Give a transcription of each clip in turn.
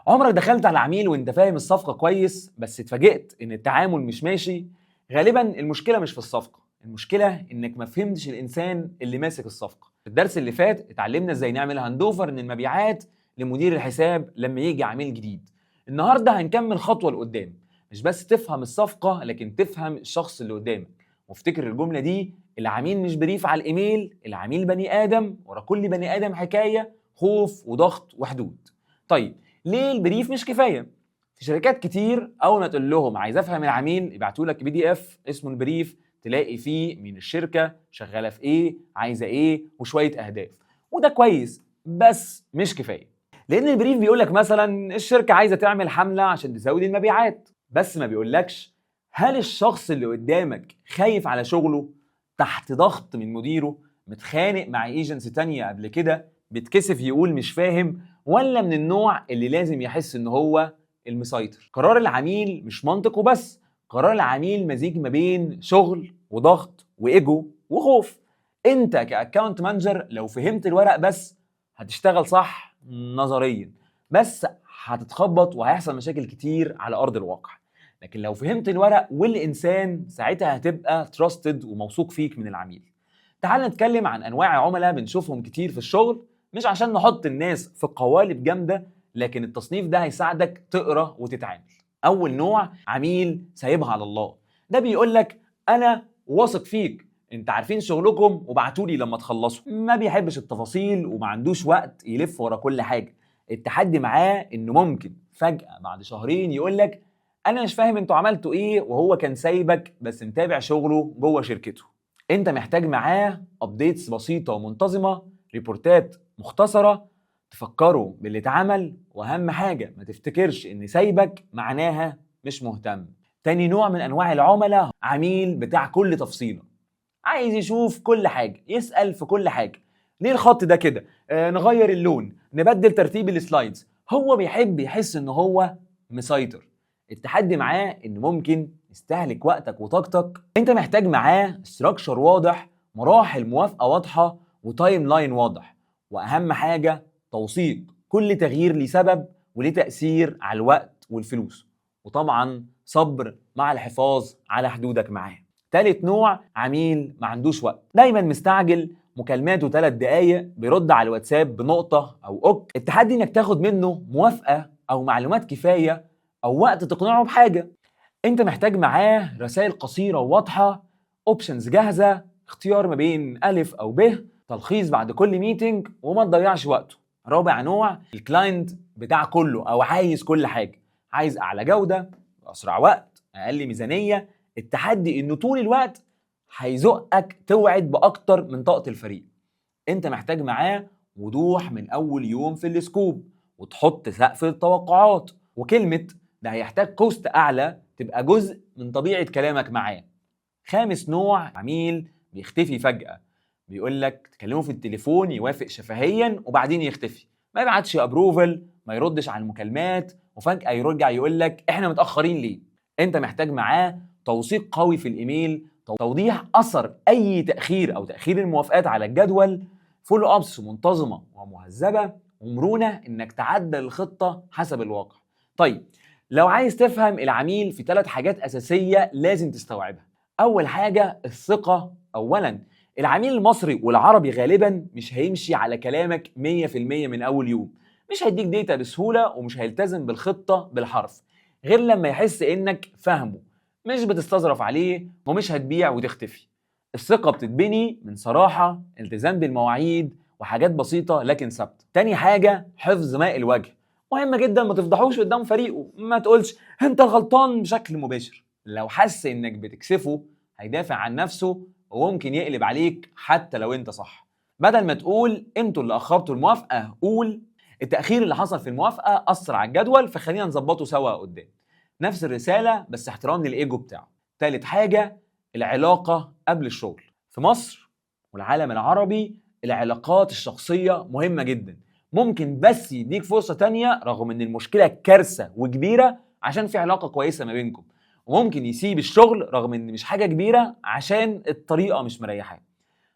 عمرك دخلت على عميل وانت فاهم الصفقة كويس، بس اتفاجئت ان التعامل مش ماشي؟ غالبا المشكلة مش في الصفقة، المشكلة انك ما فهمتش الانسان اللي ماسك الصفقة. في الدرس اللي فات اتعلمنا ازاي نعمل handover من المبيعات لمدير الحساب لما يجي عميل جديد. النهارده هنكمل خطوة لقدام، مش بس تفهم الصفقة لكن تفهم الشخص اللي قدامك. وافتكر الجملة دي: العميل مش brief على الايميل، العميل بني ادم، ورا كل بني ادم حكاية، خوف وضغط وحدود. طيب، ليه ال brief مش كفايه؟ في شركات كتير اول ما تقول لهم عايز افهم العميل يبعتوا لك PDF اسمه ال brief، تلاقي فيه مين الشركه، شغالة في ايه، عايزه ايه، وشوية اهداف. وده كويس بس مش كفايه، لان ال brief بيقول لك مثلا الشركة عايزه تعمل حمله عشان تزود المبيعات، بس ما بيقولكش هل الشخص اللي قدامك خايف على شغله، تحت ضغط من مديره، متخانق مع agency تانية قبل كده، بيتكسف يقول مش فاهم، ولا من النوع اللي لازم يحس ان هو المسيطر. قرار العميل مش منطق وبس، قرار العميل مزيج ما بين شغل وضغط وايجو وخوف. انت ك account manager لو فهمت الورق بس هتشتغل صح نظريا، بس هتتخبط وهيحصل مشاكل كتير على ارض الواقع. لكن لو فهمت الورق والانسان، ساعتها هتبقى trusted وموثوق فيك من العميل. تعال نتكلم عن انواع عملاء بنشوفهم كتير في الشغل، مش عشان نحط الناس في قوالب جامده، لكن التصنيف ده هيساعدك تقرا وتتعامل. اول نوع عميل سايبها على الله. ده بيقول لك انا واثق فيك، انت عارفين شغلكم، وبعتولي لما تخلصوا. ما بيحبش التفاصيل وما عندوش وقت يلف ورا كل حاجه. التحدي معاه انه ممكن فجأة بعد شهرين يقول لك انا مش فاهم انتوا عملتوا ايه، وهو كان سايبك بس متابع شغله جوه شركته. انت محتاج معاه updates بسيطة ومنتظمه، report ات مختصره تفكره باللي اتعمل، واهم حاجة ما تفتكرش ان سايبك معناها مش مهتم. تاني نوع من انواع العملاء عميل بتاع كل تفصيله، عايز يشوف كل حاجه، يسال في كل حاجه: ليه الخط ده كده؟ نغير اللون؟ نبدل ترتيب ال slides؟ هو بيحب يحس ان هو مسيطر. التحدي معاه ان ممكن يستهلك وقتك وطاقتك. انت محتاج معاه structure واضح، مراحل موافقة واضحه، و timeline واضح، واهم حاجة توثيق كل تغيير ليه سبب وليه تاثير على الوقت والفلوس، وطبعا صبر مع الحفاظ على حدودك معاه. تالت نوع عميل ما عندوش وقت، دايما مستعجل، مكالماته 3 دقايق، بيرد على الواتساب بنقطة أو ok. التحدي إنك تاخد منه موافقة أو معلومات كفاية أو وقت تقنعه بحاجة. أنت محتاج معاه رسائل قصيرة وواضحة، options جاهزة، اختيار ما بين ألف أو ب، تلخيص بعد كل meeting، وما تضيعش وقته. رابع نوع ال client بتاع كله أو عايز كل حاجة، عايز أعلى جودة، أسرع وقت، أقل ميزانية. التحدي إنه طول الوقت هيزقك توعد باكتر من طاقة الفريق. انت محتاج معاه وضوح من اول يوم في ال scope، وتحط سقف للتوقعات، وكلمه ده هيحتاج cost اعلى تبقى جزء من طبيعة كلامك معاه. خامس نوع عميل بيختفي فجاه، بيقول لك تكلمه في التليفون يوافق شفهيا وبعدين يختفي، ما يبعتش approval، ما يردش على المكالمات، وفجاة يرجع يقول لك احنا متاخرين ليه؟ انت محتاج معاه توثيق قوي في الايميل، توضيح اثر اي تاخير او تاخير الموافقات على الجدول، follow ups منتظمة ومهذبه، ومرونه انك تعدل الخطة حسب الواقع. طيب، لو عايز تفهم العميل في ثلاث حاجات اساسية لازم تستوعبها. اول حاجة الثقة اولا. العميل المصري والعربي غالبا مش هيمشي على كلامك 100% من اول يوم، مش هيديك data بسهوله، ومش هيلتزم بالخطة بالحرف غير لما يحس انك فاهمه، مش بتستظرف عليه، ومش هتبيع وتختفي. الثقة بتتبني من صراحة، التزام بالمواعيد، وحاجات بسيطة لكن ثابتة. تاني حاجة حفظ ماء الوجه، مهم جدا. ما تفضحوش قدام فريقه، ما تقولش انت الغلطان بشكل مباشر. لو حس انك بتكسفه هيدافع عن نفسه وممكن يقلب عليك حتى لو انت صح. بدل ما تقول انتوا اللي اخرتوا الموافقة، قول التأخير اللي حصل في الموافقة أثر على الجدول، فخلينا نظبطه سوا قدام. نفس الرسالة بس احترام للإيجو بتاعه. تالت حاجة العلاقة قبل الشغل. في مصر والعالم العربي العلاقات الشخصية مهمة جدا. ممكن بس يديك فرصة تانية رغم ان المشكلة كارثة وكبيرة عشان في علاقة كويسة ما بينكم، وممكن يسيب الشغل رغم ان مش حاجة كبيرة عشان الطريقة مش مريحاه.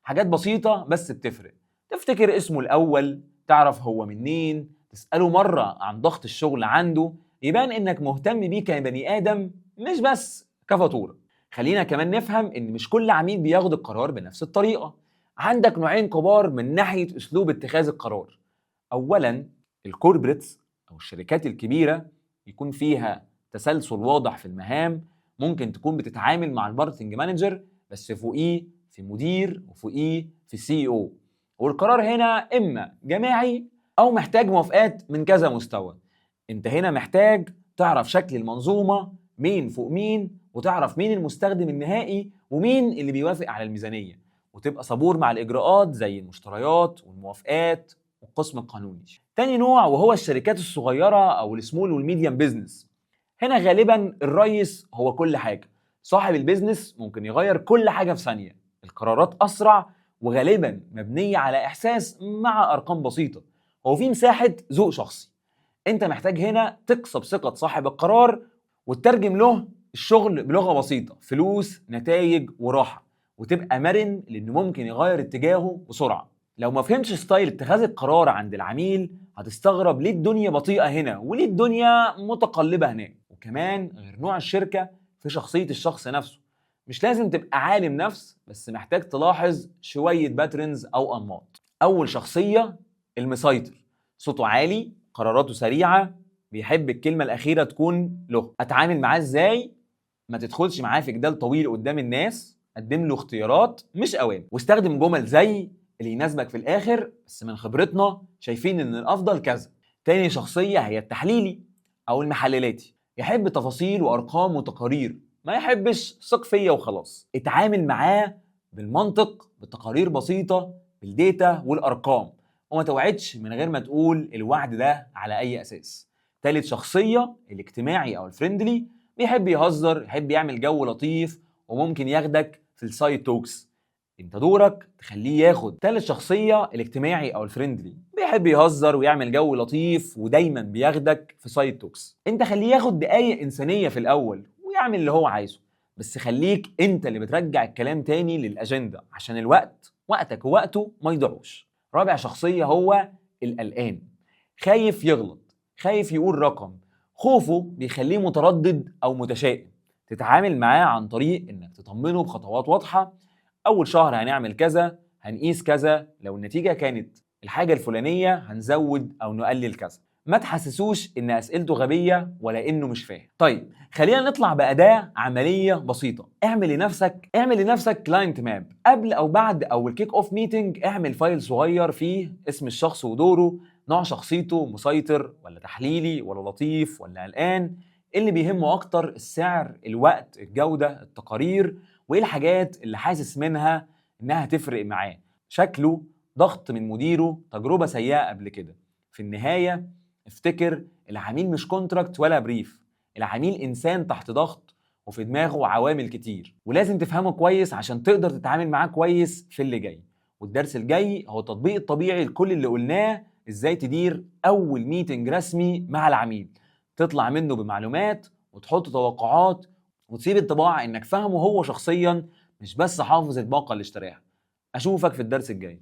حاجات بسيطة بس بتفرق: تفتكر اسمه الأول، تعرف هو منين، تساله مرة عن ضغط الشغل عنده، يبان انك مهتم بيه كبني ادم مش بس كفاتوره. خلينا كمان نفهم ان مش كل عميل بياخد القرار بنفس الطريقة. عندك نوعين كبار من ناحية اسلوب اتخاذ القرار. اولا ال corporates او الشركات الكبيرة، يكون فيها تسلسل واضح في المهام. ممكن تكون بتتعامل مع ال marketing manager، بس فوقيه في مدير، وفوقيه في CEO، والقرار هنا اما جماعي او محتاج موافقات من كذا مستوى. انت هنا محتاج تعرف شكل المنظومه، مين فوق مين، وتعرف مين المستخدم النهائي ومين اللي بيوافق على الميزانيه، وتبقى صبور مع الاجراءات زي المشتريات والموافقات والقسم القانوني. تاني نوع وهو الشركات الصغيرة او ال small وال medium business. هنا غالبا الريس هو كل حاجه، صاحب ال business ممكن يغير كل حاجة في ثانيه. القرارات اسرع وغالبا مبنية على احساس مع ارقام بسيطه، هو في مساحة ذوق شخصي. انت محتاج هنا تكسب ثقة صاحب القرار وتترجم له الشغل بلغه بسيطه، فلوس، نتائج، وراحه، وتبقى مرن لانه ممكن يغير اتجاهه بسرعه. لو ما فهمتش style اتخاذ القرار عند العميل، هتستغرب ليه الدنيا بطيئه هنا وليه الدنيا متقلبة هناك. وكمان غير نوع الشركه، في شخصية الشخص نفسه. مش لازم تبقى عالم نفس، بس محتاج تلاحظ شوية patterns او انماط. اول شخصية المسيطر، صوته عالي، قراراته سريعه، بيحب الكلمة الاخيرة تكون له. اتعامل معاه ازاي؟ ما تدخلش معاه في جدال طويل قدام الناس، قدم له اختيارات مش اوامر، واستخدم جمل زي اللي يناسبك في الاخر، بس من خبرتنا شايفين ان الافضل كذا. تاني شخصية هي التحليلي او المحللاتي، يحب تفاصيل وارقام وتقارير، ما يحبش ثق فيا وخلاص. اتعامل معاه بالمنطق، بتقارير بسيطه، بال data والارقام، وما توعدش من غير ما تقول الوعد ده على اي اساس. تالت شخصية الاجتماعي او ال friendly، بيحب يهزر، يحب يعمل جو لطيف، وممكن ياخدك في ال side talks. انت دورك تخليه ياخد. تالت شخصية الاجتماعي او ال friendly، بيحب يهزر ويعمل جو لطيف، ودايما بياخدك في side talks. انت خليه ياخد دقايق انسانيه في الاول ويعمل اللي هو عايزه، بس خليك انت اللي بترجع الكلام تاني للاجنده، عشان الوقت وقتك ووقته ما يضيعوش. رابع شخصية هو القلقان، خايف يغلط، خايف يقول رقم، خوفه بيخليه متردد او متشائم. تتعامل معاه عن طريق انك تطمنه بخطوات واضحه. اول شهر هنعمل كذا، هنقيس كذا، لو النتيجة كانت الحاجة الفلانية هنزود او نقلل كذا. ما تحسسوش ان اسئلته غبية ولا انه مش فاهم. طيب، خلينا نطلع باداة عملية بسيطه. اعمل لنفسك client map قبل او بعد اول kick off meeting. اعمل file صغير فيه اسم الشخص ودوره، نوع شخصيته، مسيطر ولا تحليلي ولا لطيف ولا قلقان، إيه اللي بيهمه اكتر، السعر، الوقت، الجوده، التقارير، وايه الحاجات اللي حاسس منها انها تفرق معاه، شكله، ضغط من مديره، تجربه سيئه قبل كده. في النهاية افتكر، العميل مش contract ولا brief. العميل انسان تحت ضغط وفي دماغه عوامل كتير، ولازم تفهمه كويس عشان تقدر تتعامل معاه كويس في اللي جاي. والدرس الجاي هو التطبيق الطبيعي لكل اللي قلناه، ازاي تدير اول meeting رسمي مع العميل، تطلع منه بمعلومات وتحط توقعات وتسيب انطباع انك فاهمه هو شخصيا، مش بس حافظ الباقه اللي اشتراها. اشوفك في الدرس الجاي.